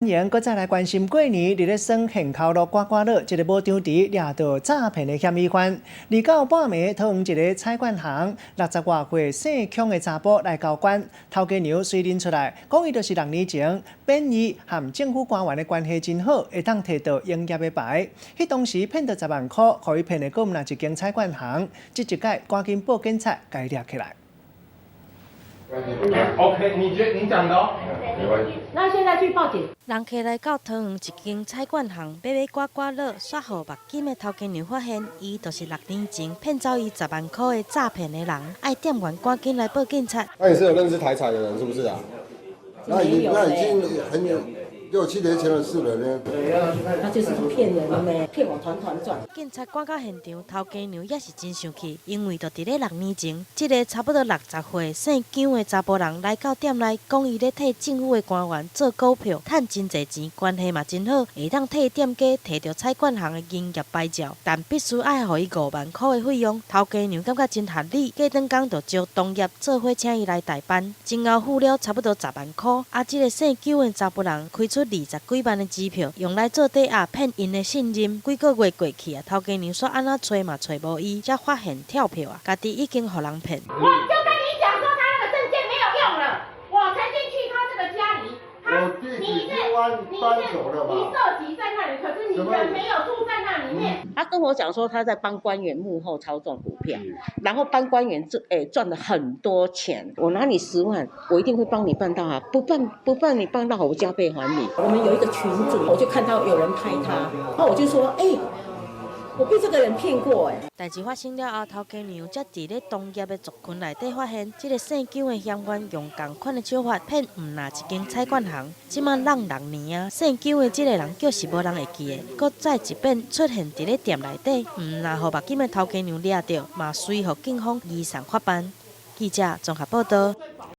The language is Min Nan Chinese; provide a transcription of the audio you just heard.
歡迎閣再來關心過年，佇咧耍現口樂刮刮樂，這个無張佇掠著詐騙的嫌疑犯。二九半暝，桃園一个彩券行，六十外歲姓薑的查埔來交關，頭家娘隨認出來，講伊就是六年前變伊和政府官員的關係真好，會當提著營業的牌。彼當時騙著十萬箍，予伊騙的閣毋但一間彩券行，這一擺趕緊報警察共伊掠起來。 OK，你覺你講的哦，沒關係。那現在去報警。人客來到桃園一間彩券行欲買刮刮樂，煞予目金的頭家娘發現，伊就是六年前騙走伊十萬箍的詐騙的人，愛店員趕緊來報警察。那你是有認識台彩的人是不是啊？那已經很有六七年前的事了呢。他就是騙人的咩？騙我團團轉。警察趕到現場，頭家娘也是真生氣，因為就佇咧六年前，這个差不多六十歲姓薑的查埔人來到店內，講伊咧替政府的官員做股票，趁真濟錢，關係嘛真好，會當替店家提著彩券行的營業牌照，但必須愛予伊五萬箍的費用。頭家娘感覺真合理，隔轉工就招同業做伙請伊來代辦，前後付了差不多十萬箍。啊，這个姓薑的查埔人開出二十幾萬的支票，用來做抵押，騙𪜶的信任。幾個月過去啊，頭家娘煞按怎揣嘛揣無伊，才發現跳票啊，家己已經予人騙。我就跟你講說，他那個證件沒有用了。我曾經去他這個家裡，他你是你是你設籍在那裡，可是你人沒有住在那裡面。他跟我講說他在幫官員幕後操縱股票，然後幫官員賺，賺了很多錢。我拿你十萬，我一定會幫你辦到啊！不辦不辦，你辦到好，我加倍還你。我們有一個群組，我就看到有人拍他，然後我就說，欸，我被這個人騙過欸。代誌發生了後，頭家娘才佇咧同業的族群內底發現，這个姓薑的嫌犯用仝款的手法騙毋但一間彩券行，這馬挵六年啊，姓薑的這个人卻是無人會記的，閣再一遍出現佇咧店內底，毋但予目金的頭家娘掠著，嘛隨予警方移送法辦。記者綜合報導。